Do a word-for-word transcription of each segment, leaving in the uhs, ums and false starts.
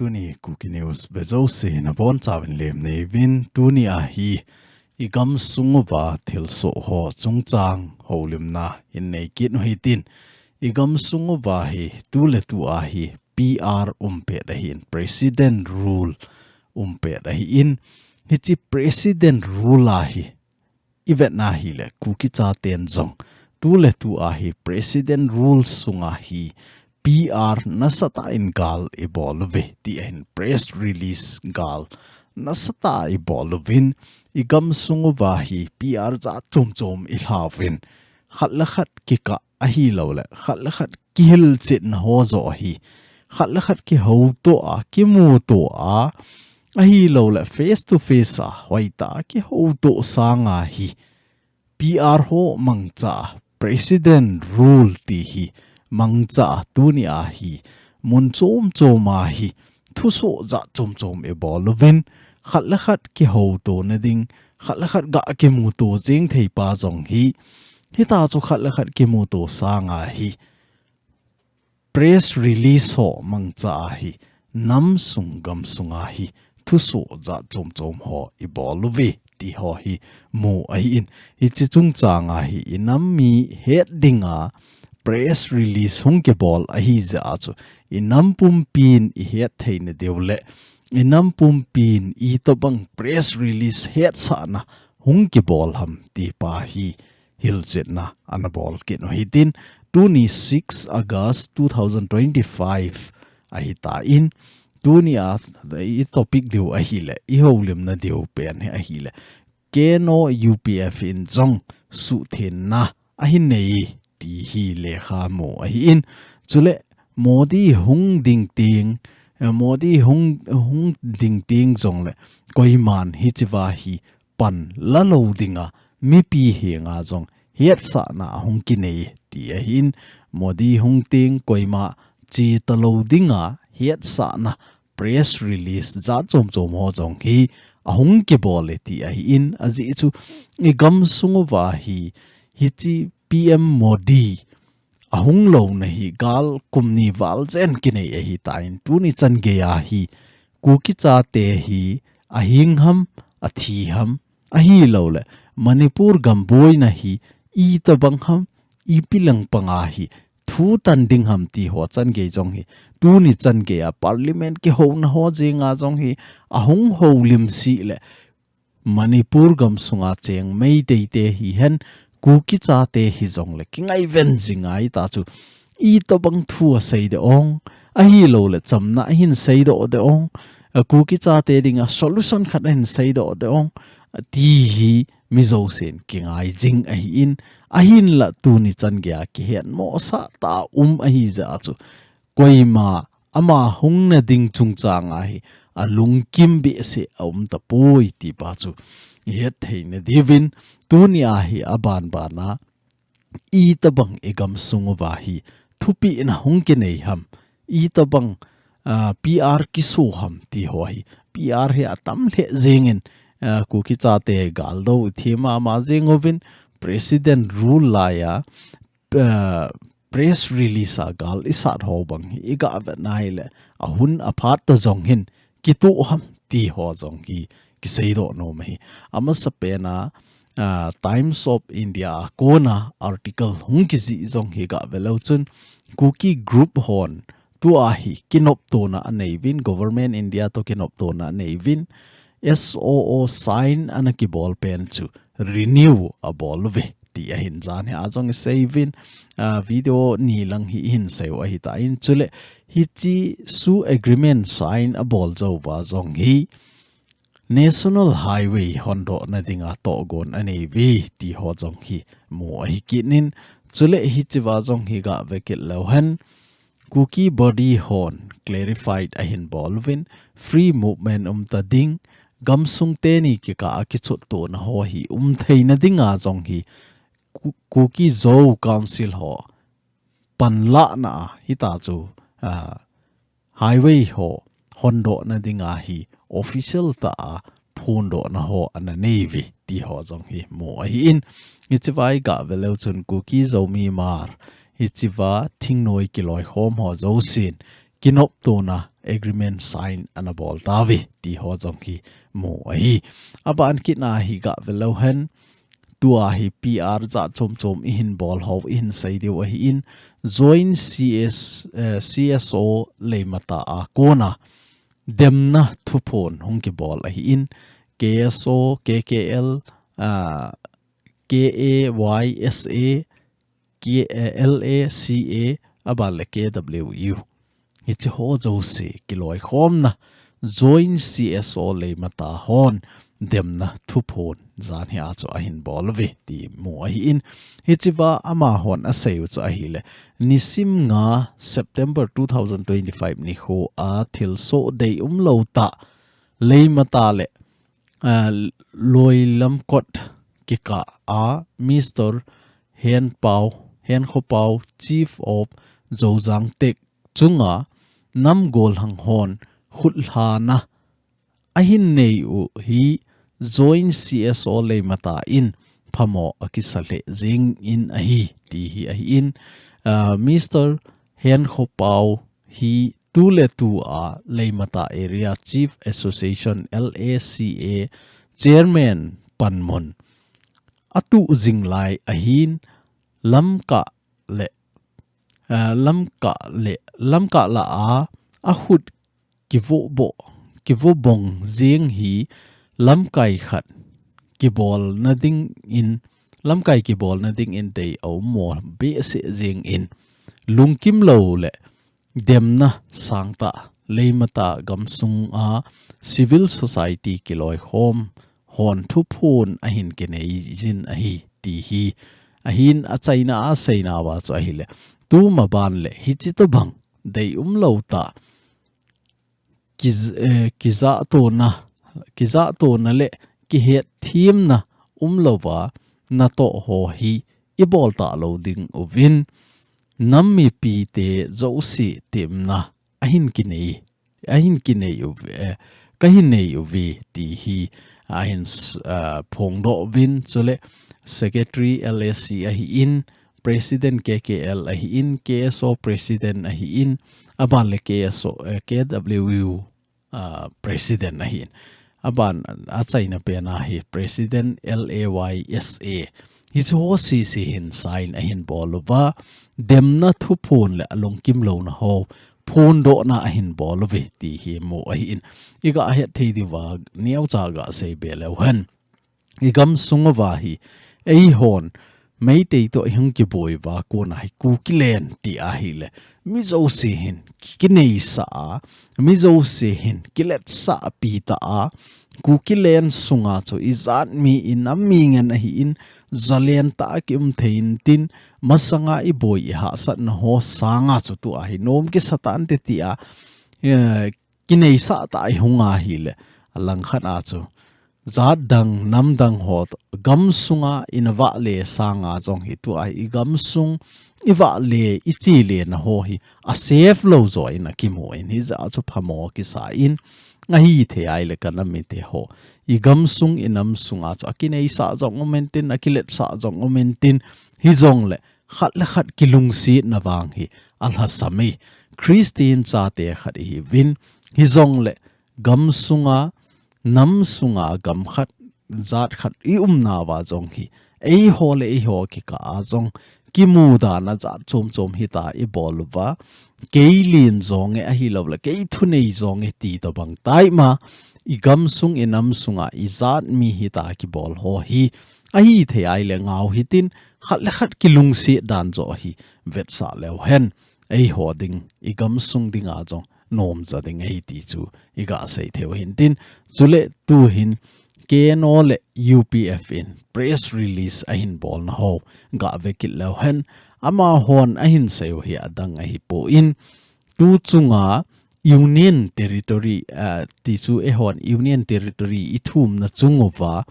Tuni Kuki News vejouse nabonchauvin lemna neivin, tuni ahi igam sunguva thilsoh ho chungchang houlimna hin nei kit u hitin, igam sunguva hi tuletu ahi P R umpet ahin, President Rule umpet ahin, hiche President Rule ahi ivetna hile Kuki chaten jong tuletu ahi President Rule sunga hi P R nasatah in gal ibol uve, ti ahin press release gal nasatah ibol uvin, igam sunguva hi P R jat chomchom ilhauvin, khat le khat kikah ahilouleh khat le khat kihilchetna ho joh ahi, khat le khat kihoutoh a, kimutoh a, ahilouleh face to face a, hoitah a kihoutoh sanga hi P R ho mangcha, President Rule ti hi mangcha, tuni ahi mun chomchom ahi thusoh jat chomchom ibol uvin, khat le khat kihoutona ding, khat le khat ga kimuto jeng theipa jong hi, hitachu khat le khat kimuto sanga hi press release ho mangcha ahi, nam sung gam sunga hi thusoh jat chomchom ho ibol uve, ti ho hi mu ahin, hiche chungchang ahi inam mi het dinga press release hung kibol ahijeh a chu, inam pumpin ihet theina diu le inam pumpin itobang press release hetsahna hung kibol ham tipa hi hilchetna anabol kit u hitin, tuni six August two thousand twenty-five ahitan, tuni a itopic diu ahile, ihoulimna diu pen hi ahile, K N O U P F in jong suhthenna ahin nei ti hi lekha mu ahin, chule Modi hung ding teng, eh, Modi hung, hung ding teng jongle koiman hichea hi panla lou dinga mipi henga jong hetsahna ahung kinei ti ahin, Modi hung teng koima cheta lou dinga hetsahna press release jat chomchom ho jong hi ahung kibol e ti ahin, ajeh chu igam sunguva hi hiche P M Modi ahung louna hi gal kum ni val jen kinei ahitan, tuni chan geiya hi Kuki chate hi ahing ham, athi ham, ahilouleh Manipur gam boina hi itobang ham, ipi lang panga hi thutan ding ham ti ho chan gei jong hi, tuni chan geiya Parliament kihouna ho jenga jong hi ahung houlim sih le Manipur gam sunga cheng Meitei te hihen, Kuki chate hijongle kingaiven jing ahita chu, itobang thu asei de ong, ahilouleh chamna ahin seidoh de ong, a Kuki chate dinga solution khat ahin seidoh de ong, ti hi mi jousen kingai jing ahin, ahinla tuni chan geiya kihetmosah tah a um ahijeh a chu, koima ama hungna ding chungchang a hi alungkim behseh a um tapoi tipa chu ihet theina diuvin, tuni a hi abanbana itobang igam sunguva hi thupehna hung kinei ham, itobang, ah, P R kiso ham ti ho hi, P R hi atam lheh jengin, ah, Kuki chate gal dou ithi mama jeng uvin, President Rule laiya, ah, press release a gal isat ho bang hi iga vetna hile, ahun aphat toh jong hin kitoh ham ti ho jong hi kiseidoh nom ahi. Amasapen a, ah, Times of India a kona article hung kijih jong hi ga veleu chun, Kuki group hon tua hi kinoptona aneiyuvin, Government India toh kinoptona aneiyuvin, S O O sign ana kibol pen chu renew abol uve ti ahin, jan hi a jong iseiuvin, ah, video ni lang hi ihin seiu ahitan, chule hiche SoO agreement sign abol jouva jong hi National Highway hondohna dinga tohgon aneiyuve ti ho jong hi mu ahi kit in, chule hichea jong hi ga ve kit leu hen, Kuki body hon clarified ahin bol uvin, free movement um ta ding, gamsung teni kikah a kichuttona ho hi um theina dinga jong hi Ku-, Kuki Zo Council ho panlahna a hita chu, ah, highway ho hondohna dinga hi official tah a phondohna ho ana neiuve ti ho jong hi mu ahin, hichea i ga ve leu chun Kuki Zomi Hmar, hichea thingnoi kiloikhom ho jousen kinoptona agreement sign ana bol tauve ti ho jong kimu ahi. Aban kit na hi gah ve leu hen, tua hi P R jat chom chom i hin bol ho i hin sei diu ahi in, Joint C S, eh, C S O leimata a kona demna thuphon hung kibol ahi in, K S O, K K L, ah, K A Y S A, K, eh, L A C A, aban le K W U. Hichi ho jouse kiloikhomna Joint C S O leimata hon demna thuphon jan hi a chu ahin bol uve ti mu ahi in. Hichi va amahon asei u chu ahile, nisim nga September two thousand twenty-five nikho a thilsoh deium lou tah leimata le, ah, Loilamkot kikah a Mister Henpao, Henkhopao, Chief of Zojang Tech chunga nam golhang hon khutlhana ahin nei u hi Joint C S O leimata in phamo akisa lheh jing in ahi ti hi ahi in, ah, Mister Henkhopao hi tuletu a Leimata Area Chief Association, L A C A, Chairman panmun atuh jing lai ahin Lamka le, ah, Lamka le, Lamka la a, akhut kivoh bo, kivoh bong jing hi lamkai khat kibolna dingin, lamkai kibolna dingin dei aum mo behseh jing in, lungkim lou le demna sangtah leimata gamsung a civil society kiloikhom hon thuphon ahin kinei jin ahi ti hi. Ahin achaina a seina uva chu ahile, tuma ban le hichi tobang deium lou tah, ki, eh, kijahtona, kijahtona le kihetthiamna umlouva natoh ho hi ibol talou ding uvin, nam mipite jouse temna ahin kinei, ahin kinei uve, eh, kahin nei uve ti hi ahin s-, ah, phongdoh uvin, chule Secretary L A C ahi in, President K K L ahi in, K S O President ahi in, aban le K S O, eh, K W U, ah, President ahi in. Aban achaina pen a hi President L A Y S A. Hichu ho sese hin sign ahin bol uva, demna thuphon le alungkim louna ho phondohna ahin bol uve ti hi mu ahi in. Iga het thei diuva neocha ga sei be leu hen, igamsung uva hi eihon Meitei toh ihung kiboi uva kona hi Kukiland ti ahile, mi jouse hin kineisah a, mi jouse hin kiletsah pi ta a, Kukiland sunga chu ijat mi, inam mi ngen ahi in, jalen tah a kium thei intin, masanga iboi ihahsatna ho sanga chu tua hi nom kisa tante tia, eh, kineisah tah a ihung ahile, alangkhat a chu jat dang, nam dang ho, gamsunga ina vahle sanga jong hi tua hi igamsung, ivahle, ichelena ho hi asafe lou jo in akimu in, hijeh a chu phamo kisa in, ahithei ahile kanam mite ho, igamsung, inam sunga chu akineisah jong um intin, akiletsah jong um intin, hijongle khat le khat kilungsetna vang hi alhasam e. Christian chate khat ihiuvin, hijongle gamsunga, nam sunga gam khat, jat khat iumna uva jong hi, eiho le eiho kikah a jong kimudan a jat chom chom hita ibol uva, kei len jonge ahilouleh kei thunei jonge ti tobang taima, igamsung, inam sunga ijat mi hita kibol ho hi, ahithei ahile ngau hitin, khat le khat kilungset dan jo hi vetsah leu hen, eiho ding, igamsung dinga jong nomja ding ahi ti chu iga sei thei u hintin. Chule tuhin K N O le U P F in press release ahin bolna ho ga ve kit leu hen, amahon ahin sei u hi adang ahipoi, tu chunga Union Territory, ah, ti chu eihon Union Territory ithumna chung uva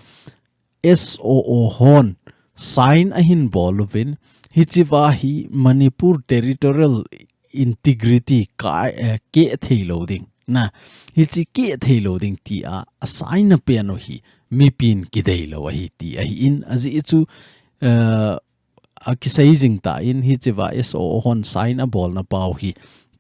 S O O hon sign ahin bol uvin, hichea hi Manipur territorial integrity ka, eh, keh thei lou ding. Na, hiche keh thei lou ding tia, a sign na pen u hi, mipin kidei lou ahi ti ahi in, ajeh chu, eh, akisei jing tan, hichea S O O hon sign abolna pau hi,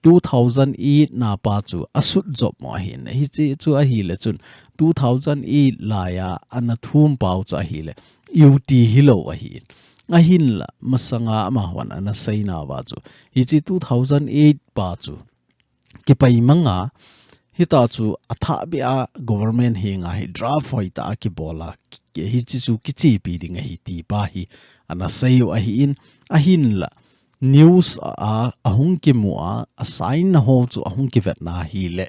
two thousand eight na pa chu asut jop mo ahin. Hiche chu ahile chun two thousand eight laiya ana thum pau chu ahile U T hilou ahin. Ahinla masanga amahon ana seina va chu hiche two thousand eight pa chu kipai manga, hita chu athah bia government henga hi draft hoitah a kibola, ki-, hiche chu kichepi ding ahi ti pa hi ana seiu ahin, ahinla news a, a, ahung kimu a, a sign na ho chu ahung kivetna hile,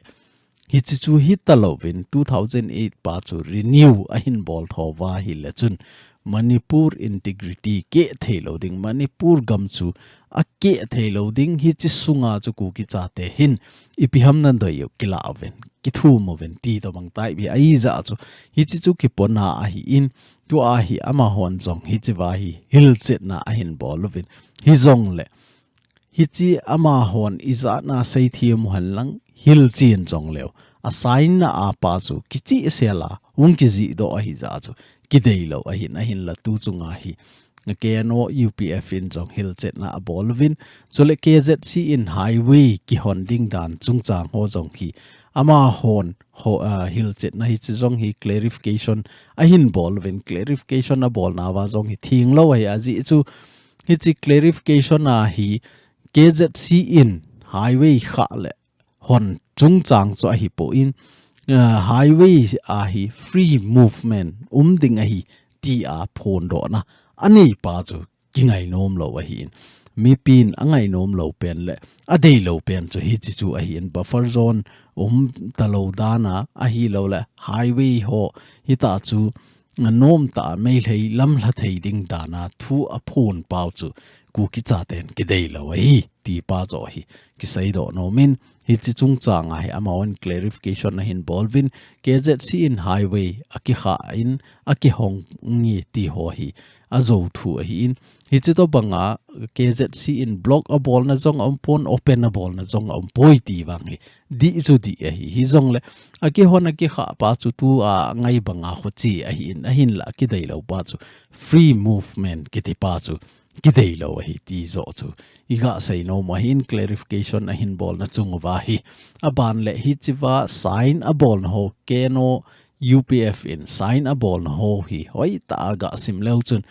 hiche chu hita louvin two thousand eight pa chu renew ahin bol thouva hile chun Manipur integrity keh thei lou ding, Manipur gam chu akeh thei lou ding, hiche sunga chu Kuki chate hin ipi ham nadei u kilah uvin, kithum uvin ti tobang tai bia ahi jeh chu hiche chu kipona ahin, tua hi amahon jong hiche va hi hilchetna ahin bol uvin, hijongle hiche amahon ijat na seithem u henlang hilchen jongleu, a sign na a pa chu kichihsel a hung kijih doh ahi jeh chu kidei lou ahin, ahinla tu chunga hi K N O U P F in jong hilchetna abol uvin, chule K Z C in highway kihon ding dan chungchang ho jong hi amahon ho, ah, hilchetna hiche jong hi clarification ahin bol uvin, clarification abolna va jong hi theng lou ahi, ajeh chu hiche clarification a hi K Z C in highway khah le hon chungchang chu ahipon, ah, highway a hi free movement um ding ahi tia phondohna anei pa chu kingainom lou ahin. Mipin angainom lou pen le adei lou pen chu hiche chu ahin, buffer zone umta lou dan a, ahilouleh highway ho hita chu nomtah a Meitei lamlha thei ding dan a thu aphon pau chu Kuki chaten kidei lou ahi ti pa joh hi kiseidoh nom in, hiche chungchang a hi amahon clarification ahin bol uvin, K Z C in highway akikhah in akihong nge ti ho hi ajou thu ahin, hiche tobang a K Z C in block abolna jong aumpon, open abolna jong aumpoi ti vang hi dih chu dih ahi. Hijongle akihon akikhah pa chu tua ngai banga khoche ahin, ahinla kidei lou pa chu free movement kiti pa chu kidei lou ahi ti joh chu iga seinom u ahin, clarification ahin bolna chung uva hi. Aban le hiche va sign abolna ho, K N O U P F in sign abolna ho hi hoitah a ga sim leu chun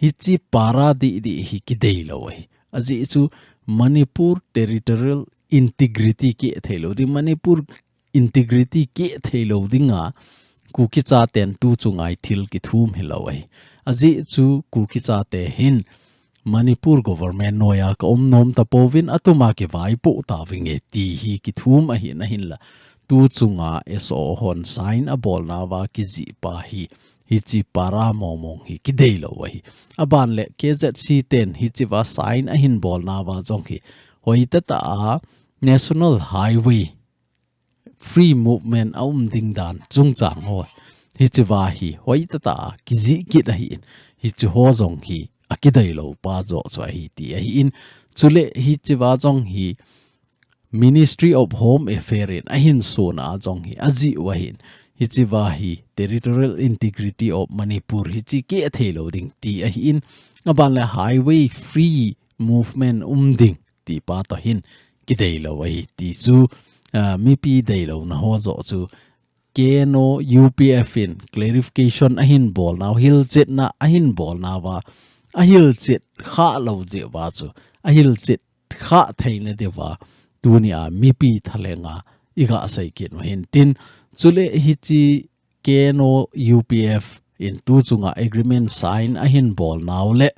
hiche para dih dih hi kidei lou ahi. Ajeh chu Manipur territorial integrity keh thei lou ding, Manipur integrity keh thei lou dinga Kuki chaten tu chunga hi thil kithum hilou ahi. Ajeh chu Kuki chate hin Manipur government noiya ka um nom tapouvin, atuma kivaipoh tauvinge ti hi kithum ahin, ahinla tu chunga S O hon sign abolna va kijih pa hi hiche para mongmong hi kidei lou ahi. Aban le K Z C ten hiche va sign ahin bolna va jong hi hoitah tah a National Highway free movement aum ding dan chungchang ho hiche va hi hoitah tah a kijih kit ahin, hiche ho jong hi akidei lou pa joh chu ahi ti ahin, chule hiche va jong hi Ministry of Home Affairs in ahin sona jong hi ajih u ahin, hiche va hi Territorial Integrity of Manipur hiche keh thei lou ding ti ahin, aban le highway free movement um ding ti pa toh hin kidei lou ahi ti chu, ah, mipi deilouna ho joh chu K N O U P F in clarification ahin bolnau, hilchetna ahin bolnau va, ahilchet khah lou jeh uva chu, ahilchet khah theina diuva tunia mipi thalenga iga sei kit u hintin, chule hiche K N O U P F in tu chunga agreement sign ahin bolnau le,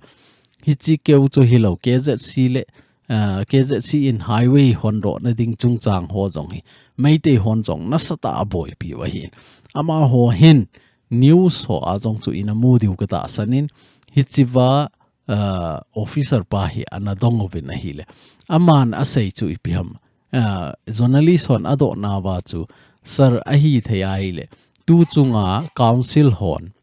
hiche keu chu hilou, K Z C le, ah, K Z C in highwei hondohna ding chungchang ho jong hi Meitei hon jong nasatah a aboipiu ahin. Amaho hin news ho a jong chu ina mu diu katahsan in, hichea, ah, officer pa hi ana dong uvin ahile, aman asei chu ipi ham, ah, journalist hon adohnauva chu, sir, ahithei ahile, tu chunga council hon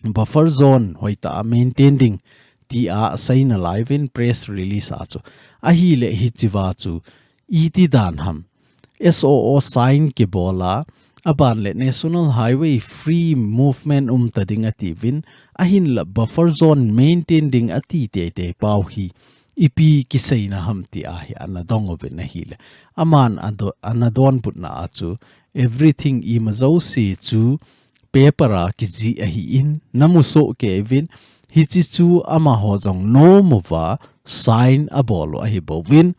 buffer zone hoitah a maintain ding tia asei nalaiyuvin press release a chu. Ahile hichea chu iti dan ham, S O O sign kibola, aban le National Highway free movement umta ding atiuvin, ahinla buffer zone maintain ding ati teitei pau hi ipi kiseina ham ti ahi ana dong uvin ahile. Aman ado-, ana donbutna a chu everything ima jouse chu paper a kijih ahin, namu soh kei uvin, hiche chu amaho jong nom uva sign abol u ahi bouvin,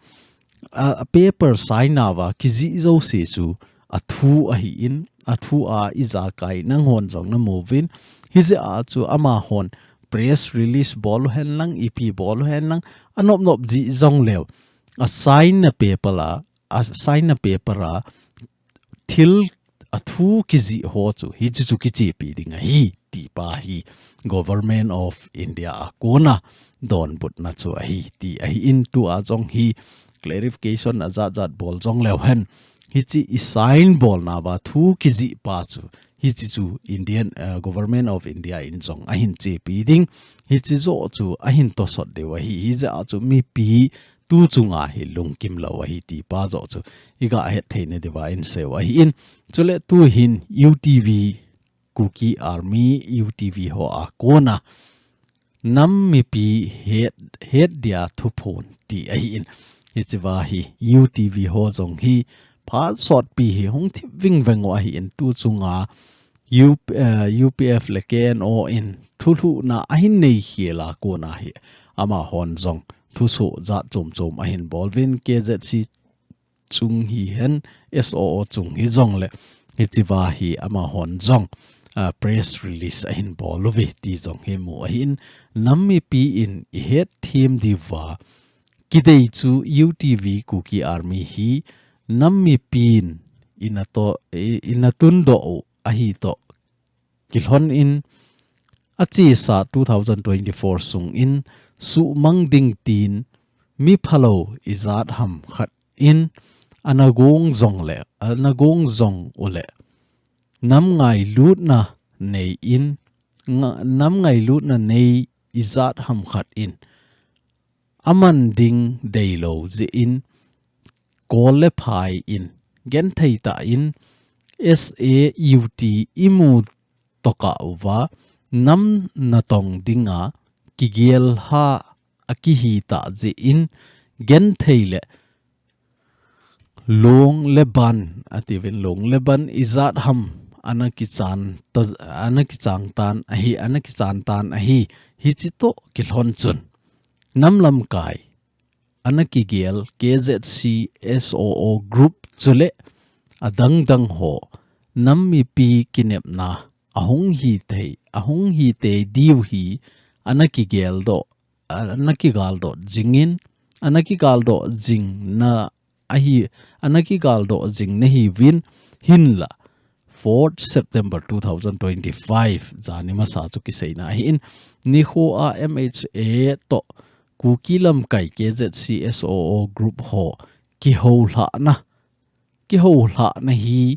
a, a paper sign nauva kijih jouse chu athu ahin, athu a ijakai nanghon jong namu uvin, hijeh a chu amahon press release bol u hen lang, ipi bol u hen lang, anop nop jih jongleu, a sign na paper a, a sign na paper a, thil athu kijih ho chu, hichu chu kichepi ding ahi, ti pa hi Government of India a kona donbutna chu ahi, ti ahin tua jong hi clarification ajat jat bol jongleu hen. Hiche i sign bolnauva thu kijih pa chu, hiche chu Indian, eh, Government of India in jong ahin chepi ding. Hiche joh chu ahin tosot diu ahi, hijeh a chu mipi tu chunga hi lungkim lou ahi ti pa joh chu iga het theina diuva inseiu ahin. Chule tuhin U T V, Kuki Army, U T V ho a kona nam mipi het, het dia thuphon ti ahin. Hichea hi U T V ho jong hi phat sotpi hi hung thip vingveng u ahin, tu chunga U-, eh, U P F le K N O in thulhuhna ahin nei khel a kona hi amahon jong thusoh jat chom chom ahin bol uvin, K Z C chung hihen, S O O chung hijongle, hichea hi amahon jong, ah, press release ahin bol uve ti jong hi mu ahin, nam mipi in i het them diuva, kidei chu U T V Kuki Army hi nam mipin ina to, i-, ina tundoh u ahi toh kilhon in, achesa two thousand twenty-four sung in suhmang ding tin mi phalou ijat ham khat in ana gong jongle, ana gong jong ule, nam ngailutna nei in, nga-, nam ngailutna nei ijat ham khat in aman ding deilou jeh in, kol le phai in, genthei tah in, S A U T imu tokah uva, nam natong dinga kigel ha akihi tah jeh in, genthei le long le ban, atiuvin long le ban ijat ham ana kichan ta, ana kichang tan ahi, ana kichan tan ahi, hiche toh kilhon chun nam lamkai ana kigel K Z C S O O group chule adang dang ho nam mipi kinepna ahung hi thei, ahung hi tei diu hi ana kigel doh, ana kigal doh jingin, ana kigal doh jingna ahi, ana kigal doh jingna hiuvin, hinla fourth September two thousand twenty-five jani masa chu kiseina ahin, nikho a M H A toh Kuki lamkai K Z C S O O group ho kihoulhahna, kihoulhahna hi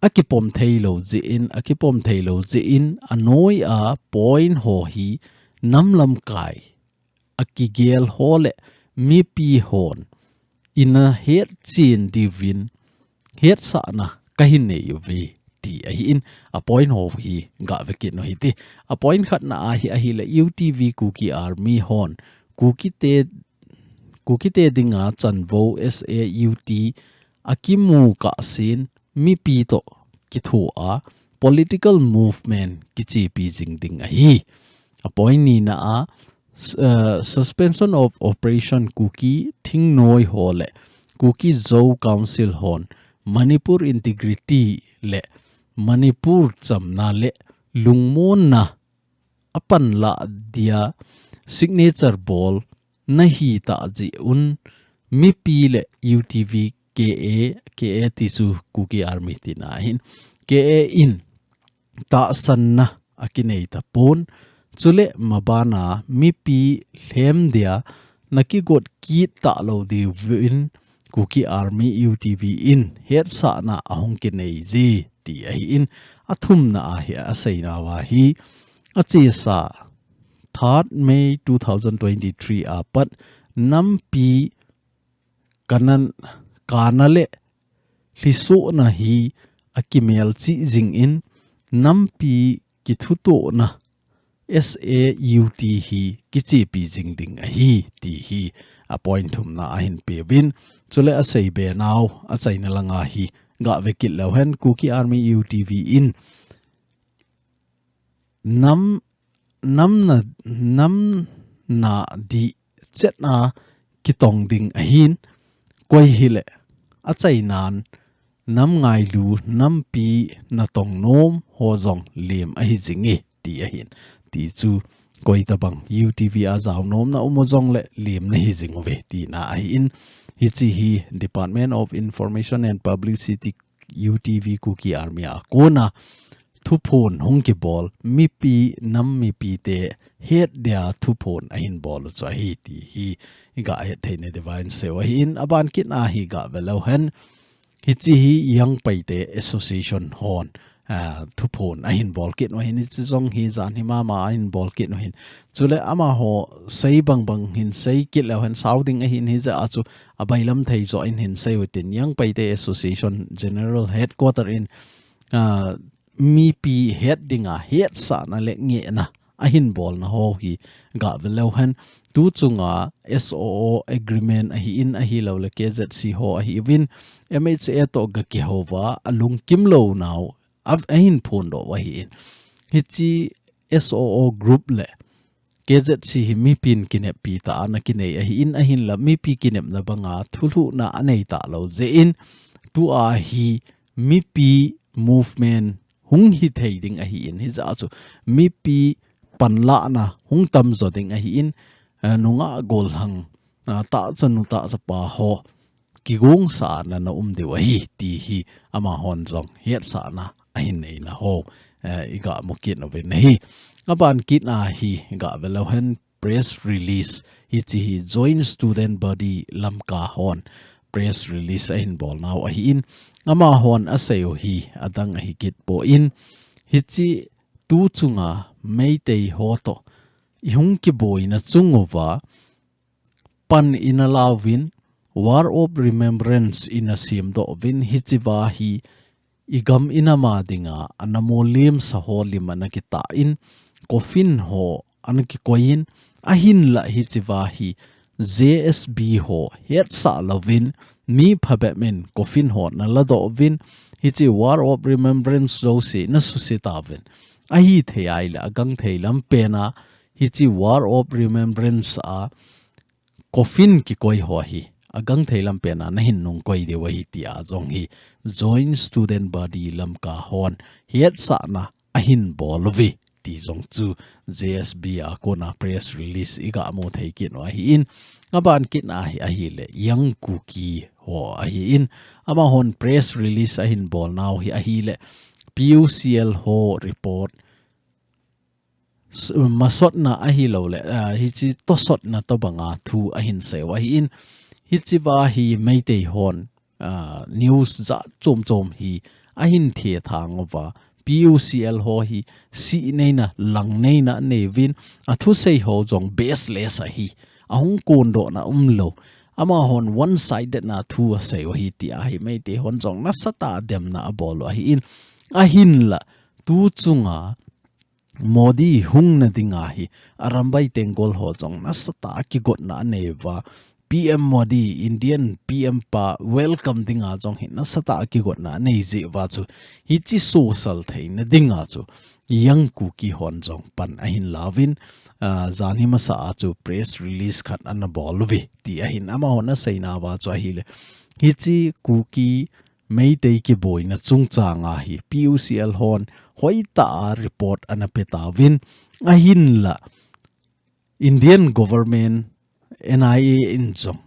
akipom theilou jeh in, akipom theilou jeh in, anoi a point ho hi nam lamkai akigel ho le mipi hon ina hetchen diuvin hetsahna kahin nei uve ti ahin, a point ho hi gave kit u hite. A point khatna ahi, ahile U T V Kuki Army hon Kuki te, Kuki te dinga chanvou S A U T akimu kahsen mipi toh kithoa political movement kichepi jing ding ahi. A point nina a, s-, eh, Suspension of Operation Kuki thingnoi ho le Kuki Zo Council hon Manipur integrity le Manipur chamna le lungmonna apanlah dia signature bolna hitah jeh un mipi le U T V K A, K A ti chu Kuki Army tina ahin, K A in tahsanna akinei tapon. Chule mabana mipi lhem dia nakigot kit talou diuvin Kuki Army U T V in hetsahna ahung kinei je ti ahin, athumna ahi, aseinauva hi achesa third May two thousand twenty-three apat nampi kanan, kana le lhisohna hi akimelchih jingin nampi kithutohna S A U T hi kichepi jing ding ahi, ti hi a point thumna ahin peuvin. Chule asei be nau, achaina langa hi gah ve kit leu hen, Kuki Army U T V in nam, nam na, nam na di chet a kitong ding ahin, koi hile, achainan, nam ngailu, nampi natong nom ho jong lem ahi jing e, ti ahin. Ti chu, koi tabang U T V a jao nomna um u jongle lem na hi jing uve, tina ahin. Hiche hi Department of Information and Publicity U T V Kuki Army a kona thuphon hung kibol, mipi, nam mipi te het dia thuphon ahin bol u chu ahi ti hi i gah het theina diuvin sei u ahin, aban kit a hi gah ve leu hen, hiche hi Young Paite Association hon, ah, thuphon ahin bol kit u ahin, hiche jong hi jan hi mama ahin bol kit u ahin. Chule amaho sei bang bang hin sei kit leu hen sao ding ahin, hijeh a chu abailam thei joh in hin sei u tin, Young Paite Association General Headquarter in, ah, mipi het dinga hetsahna le ngehna ahin bolna ho hi gah ve leu hen, tu chunga S O O agreement ahin, ahilou le K Z C ho ahiuvin, M H A toh gah kihou va, alungkim lou nau a, ahin phondoh u ahin. Hiche S O O group le K Z C hi mipin kineppi tah a ana kinei ahin, ahinla mipi kinepna banga thulhuhna anei talou jeh in, tua hi mipi movement hung hithei ding ahin, hijeh a chu mipi panlahna hung tamjo ding ahin, eh, nungah gollhang, ah, tahcha nu tahcha pa ho kigongsa na na um diu ahi, ti hi amahon jong hetsahna ahin neina ho, eh, i gah mu kit u ahi. Aban kit a hi gah ve leu hen, press release, hiche hi Joint Student Body Lamka hon press release ahin bol nau ahin, amahon asei u hi adang ahi kit poi, hiche tu chunga Meitei ho toh i hung kiboina chung uva pan ina lauvin, Wall of Remembrance ina semdoh uvin, hichea hi i gam i nam a dinga ana molem sa ho lim ana kitah in, coffin ho ana kikoi in, ahinla hichea hi J S B ho hetsah louvin, mi phabep in coffin ho ana ladoh uvin, hiche Wall of Remembrance jouse ana suse tauvin, ahithei ahile agangthei lam pen a, hiche Wall of Remembrance a coffin kikoi ho hi agangthei lam pen a nahin nungkoi diu ahi, tia jong hi Joint Student Body Lamka hon hetsahna ahin bol uve, ti jong chu J S B a kona press release i gah mu thei kit u ahin, aban kit a hi ahile Young Kuki ho ahin, amahon press release ahin bol nau hi ahile P U C L ho report s-, masotna ahilou le, ah, hiche tosotna tobanga thu ahin sei u ahin, hichea hi Meitei hon, ah, news jat chom chom hi ahin thethang uva, P U C L ho hi sih neina, lang neina anei uvin, athusei ho jong baseless ahi, ahung kondohna umlou, amahon one sided na thu asei u ahi, tia hi Meitei hon jong nasatah a demna abol u ahin, ahinla tu chunga Modi hungna dinga hi Arambai Tenggol ho jong nasatah a kigotna anei uva, P M Modi, Indian P M pa welcome dinga jong hi nasatah a kigotna anei jeh uva chu, hiche sosal theina dinga chu Young Kuki hon jong pan ahin lauvin, ah, janhi masa a chu press release khat ana bol uve, ti ahin, amahon aseina uva chu ahile, hiche Kuki Meitei kiboina chungchang a hi P U C L hon hoitah a report ana pe tauvin, ahinla Indian government N I A in jong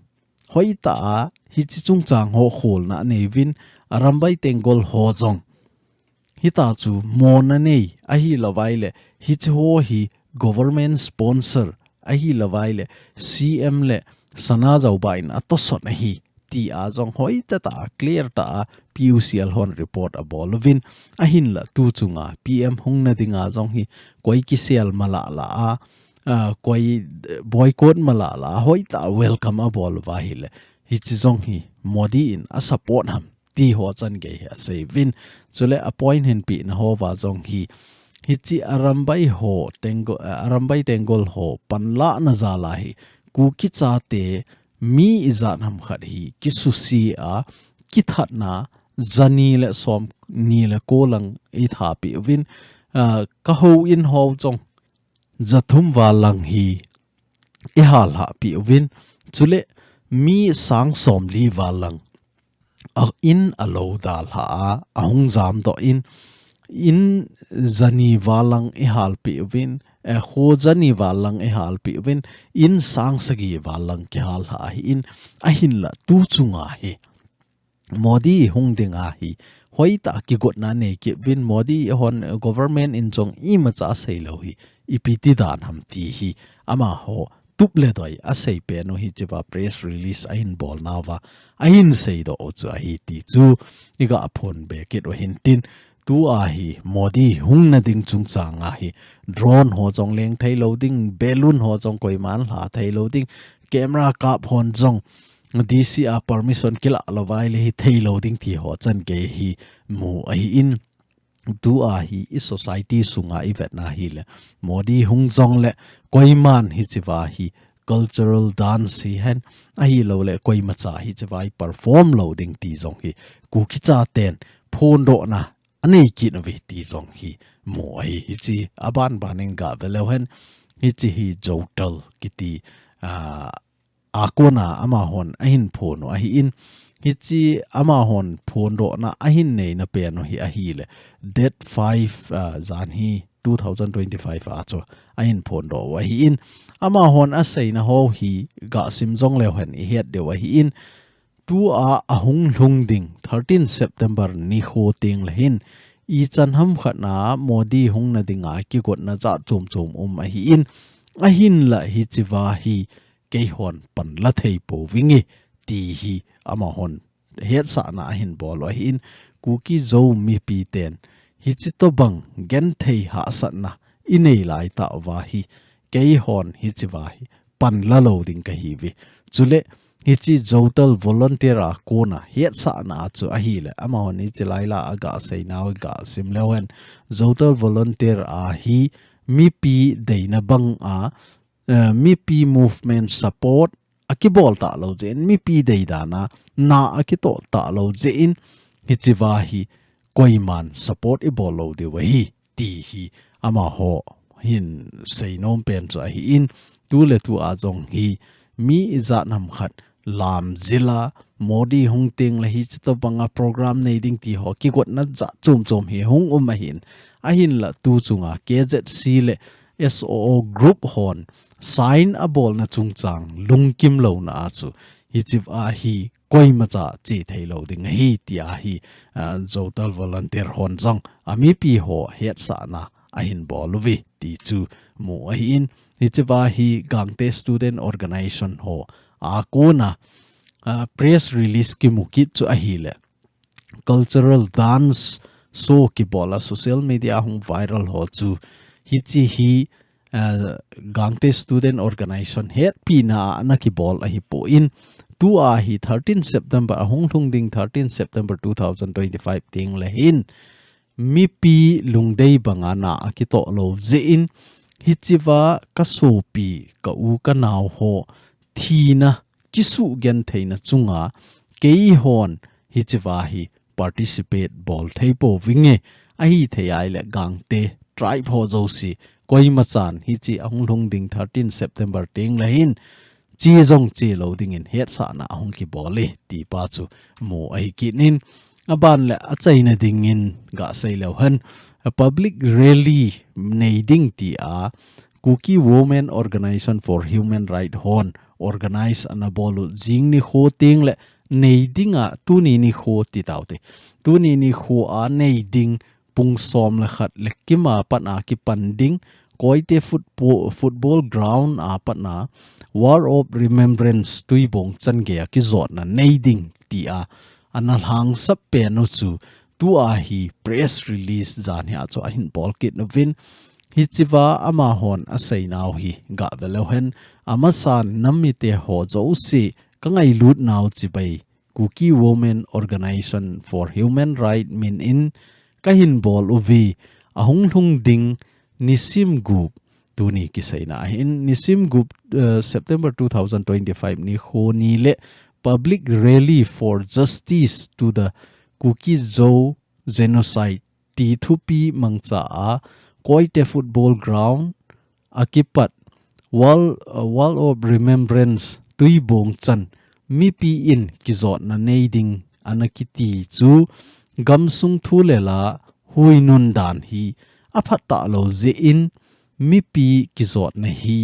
hoitah a hiche chungchang ho kholna anei uvin, Arambai Tenggol ho jong hitia chu mona nei ahilou vaile, hiche ho hi government sponsor ahilou vaile, C M le Sanajaoba in atosot ahi, tia jong hoitah tah a clear tah a P U C L hon report abol uvin, ahinla tu chunga P M hungna dinga jong hi koi kisel mala la a, ah, koi, eh, boycott mala la a, hoitah a welcome abol uva ahile, hiche jong hi Modi in asupport ham, ti ho chan gei hi asei uvin. Chule apoint hin pehna ho uva jong hi hichi Arambai ho, Tenggol, eh, Arambai Tenggol ho panlahna jal a hi Kuki chate mi ijat ham khat hi kisusia, kithatna jani le somni le ko lang ithapi uvin, ah, ka houin ho jong jathum val lang hi ihal hahpi uvin, chule mi sang somli val lang a in a lo dalha a, ahung jamdoh in, in jani val lang ihalpi uvin, eh, kho jani val lang ihalpi uvin, in sang sagi val lang kihalha ahin, ahinla tu chunga hi Modi hung dinga hi hoitah kigotna nei kit uvin, Modi hon government in jong imacha seilou hi ipi ti dan ham ti hi amaho tup le doi asei pen u hichiva press release ahin bolnauva ahin seidoh u chu ahi ti chu iga phonbe kit u hintin, tua hi Modi hungna ding chungchang a hi drone ho jong leng theilou ding, balloon ho jong koiman lha theilou ding, camera kap hon jong D C a permission kila lou vai le hi theilou ding ti ho chan gei hi mu ahin, tua hi i society sunga ivetna hile Modi hung jongle koiman hichiva hi cultural dance hihen, ahilouleh koimacha hichiva hi perform lou ding ti jong hi Kuki chaten phondohna anei kit uve ti jong hi mu ahi. Hichi aban ban in gave leuhen, hichi hi Zotel kiti, ah, a kona amahon ahin phon u ahin, hichi amahon phondohna ahin neina pen u hi ahile date five, ah, jan hi two thousand twenty-five a chu ahin phondoh u ahin, amahon aseina ho hi gasim jong leuhen ihet diu ahin, tua ahung lhung ding thirteen September nikho teng le hin ichan ham khat na Modi hungna dinga kigotna jat chom chom um ahin, ahinla hichiva hi keihon panla thei pouvinge ti hi amahon hetsahna ahin bol u ahin, Kuki Zo mipiten hichi tobang genthei hahsatna inei laitah uva hi keihon hichiva hi panla lou ding kahiuve. Chule hichi Zotel volunteer a kona hetsahna chu ahile, amahon hichi laila aga seinau gasim leuhen, Zotel volunteer a hi mipi deina banga, eh, mipi movement support akibol talou jeh in, mipi deidan a na akitoh talou jeh in, hichiva hi koiman support ibol lou diu ahi ti hi amaho hin seinom pen chu ahin, tuletua jong hi mi ijat ham khat lamjila Modi hung teng le hichi tobanga program nei ding ti ho kigotna jat chom chom hi hung um ahin, ahinla tu chunga K Z C le S O O group hon sign abolna chungchang lungkim louna a chu hichiva hi koimacha che theilou ding ahi ti ahi, ah, Zotel volunteer hon jong amipi ho hetsahna ahin bol uve ti chu mu ahin, hichiva hi Gangte Student Organization ho a kona, ah, press release kimu kit chu ahile cultural dance show kibola social media hung viral ho chu hichi hi, ah, Gangte Student Organization hetpina a ana kibol ahipon, tua hi thirteen September, ahung lhung ding thirteen September two thousand twenty-five teng le hin mipi lungdei banga na akitoh lou jeh in, hichiva ka sopi, ka u ka nao ho thina kisugentheina chunga keihon hichiva hi participate bol thei pouvinge, ahithei ahile Gangte tribe ho jouse koimachan hichi ahung lhung ding thirteen September teng le hin che jong che lou dingin hetsahna ahung kibol e ti pa chu mu ahi kit in, aban le achaina dingin gasei leuhen, a public rally nei ding tia Kuki Women Organization for Human Right hon organize ana bol u jing nikho teng le nei dinga tuni nikho ti taute. Tuni nikho a nei ding pung som le khat le kim a pat a kipan ding, Koite football, football ground a pat a War of Remembrance Tuibong chan gei a kijotna nei ding tia ana lhangsap pen u chu tua hi press release jan hi a chu ahin bol kit uvin, hichiva amahon aseinau hi gave leuhen, amasan nam mite ho jouse ka ngailut nau chibai Kuki Women Organization for Human Right min in kahin bol uve, ahung lhung ding nisim gup tuni kiseina ahin, nisim gup, eh, September two thousand twenty-five nikho ni le public rally for justice to the Kuki-Zo genocide ti thupi mangcha a Koite Football Ground a kipat Wall, uh, Wall of Remembrance Tuibong chan mipi in kijotna nei ding ana kiti chu gamsung thu le la huinun dan hi aphat tah lou jeh in mipi kijotna hi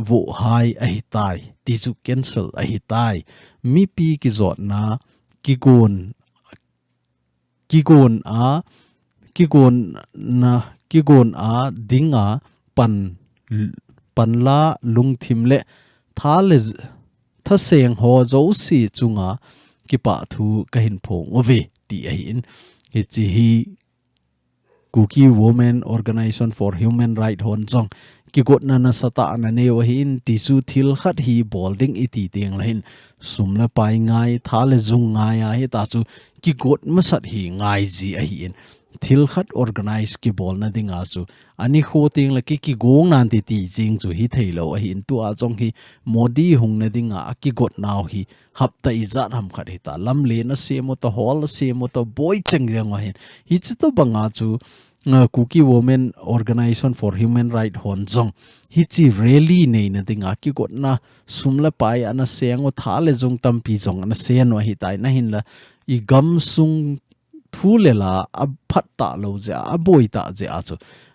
vohai ahitai, ti chu cancel ahitai. Mipi kijotna kigon kigon a, kigon na, kigon a dinga pan, panla lungthim le tha le z-, thaseng ho jouse chunga kipah thu kahin phong uve ti ahin. Hichi hi Kuki Women Organization for Human Right hon jong kigotna nasatah ana neiu ahin, ti chu thil khat hi bol ding iti teng le hin sum le pai ngai, tha le jung ngai ahi ta chu kigot masat hi ngai ji ahin. Thil khat organize kibolna dinga chu ani kho teng le ki kigong nante ti jing chu hithei lou ahin, tua jong hi Modi hungna dinga akigot nau hi hapta ijat ham khat hita, lamlen asem u ta, hall asem u ta, boi cheng jeng u ahin. Hichi tobanga chu, uh, Kuki Women Organization for Human Right hon jong hichi rally neina dinga kigotna sum le pai ana seng u, tha le jung tampi jong ana seng u ahitai, ahinla igamsung thu le la aphat tah lou jeh a, aboi tah jeh a chu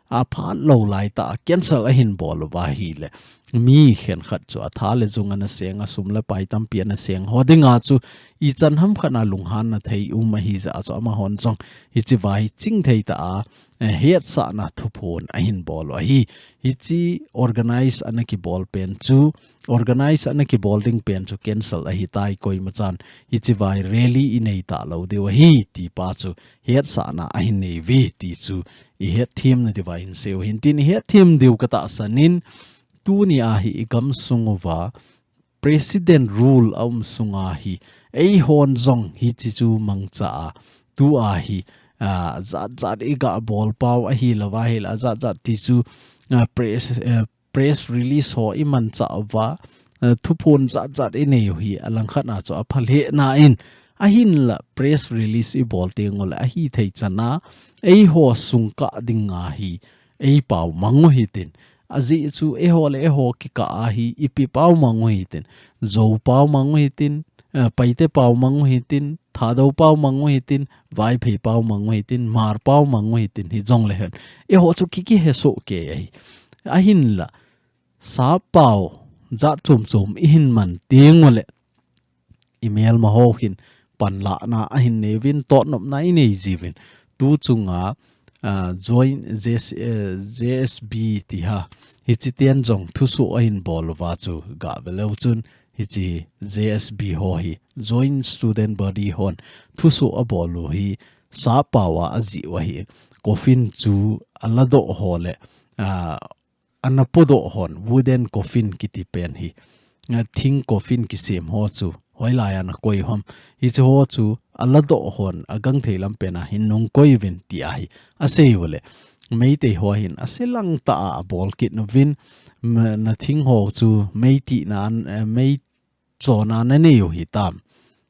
aphat lou lai tah a cancel ahin bol uva ahile mi khenkhat chu atha le jung ana seng a, sum le pai tampi ana seng ho dinga chu ichan ham khat a lunghanna thei um ahi jeh a chu amahon jong hichi va hi chingthei tah a, eh, hetsahna thuphon ahin bol u ahi. Hichi organize ana kibol pen chu, organize ana kibol ding pen chu cancel ahitai, koima chan hichi vai rally inei talou diu ahi, ti pa chu hetsahna ahin nei uve ti chu ihet themna diuva hin seiu hintin, ihet them diu katahsan in, tuni a hi igamsung uva President rule aum sunga hi eihon jong hichi chu mangcha a, tua hi, ah, jat jat iga bol pau ahilouva ahile ajat jat ti chu, ah, press, eh, press release ho imancha uva, eh, thuphon jat jat inei u hi alangkhat a chu aphalheh na in, ahinla press release ibol teng ule ahithei chan a eiho sungkah dinga hi eipau mang u hitin. Ajeh chu eiho le eiho kikah a hi ipi pau mang u hitin. Zo pau mang u hitin, eh, Paite pau mang u hitin, Thadou pau mang u hitin, Vaiphei pau mang u hitin, Hmar pau mang u hitin, hijongle hen eiho chu ki kihe soh kei ahi. Ahinla sap pau jat chom chom ihin man teng ule imelma ho hin panlahna ahin nei uvin, totnopna inei jiuvin. Tu chunga, ah, joint J S, eh, J S B ti ha, hichi ten jong thusoh ahin bol uva chu gave leu chun hichi J S B ho hi, Joint Student Body hon thusoh abol u hi sap pau a ajih u ahi. Coffin chu aladoh ho le, ah, ana podoh hon, wooden coffin kiti pen hi, ah, thing coffin kisem ho chu hoilai a ana koi u ham. Hichi ho chu aladoh hon agangthei lam pen a hin nung koi uvin ti ahi. Asei ule Meitei ho hin ase lang tah a abol kit uvin, ma, na thing ho chu mei tina, eh, mei chona nanei u hitam.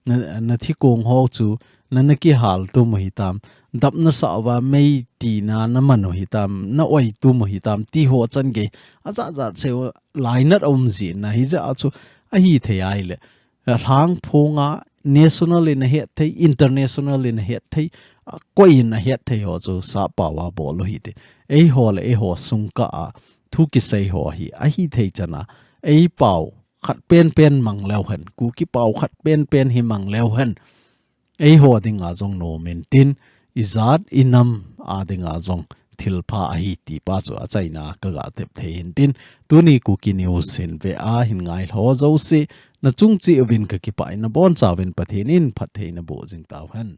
Na, na thikong ho chu na, na kihal tum u hitam. Dap nasah uva mei tina naman u hitam. Na oi tum u hitam. Ti ho chan gei ajat jat seiu lainat aum jin ahi jeh a chu ahithei ahile, alhangphong a national in ahet thei, international in ahet thei, akoi in ahet thei ho chu sap pau a bol u hite. Eiho le eiho sungkah a thu kisei ho hi ahithei chan a eipau khat penpen mang leu hen, Kuki pau khat penpen hi mang leu hen, eiho dinga jong nom intin, ijat inam a dinga jong thilpha ahi ti pa chu achaina kaga tep thei hintin, tuni Kuki News hin ve a hin ngai ho jouse, nachung cheh uvin kakipah in, nabonchauvin Pathen in phatthei naboh jing tauhen.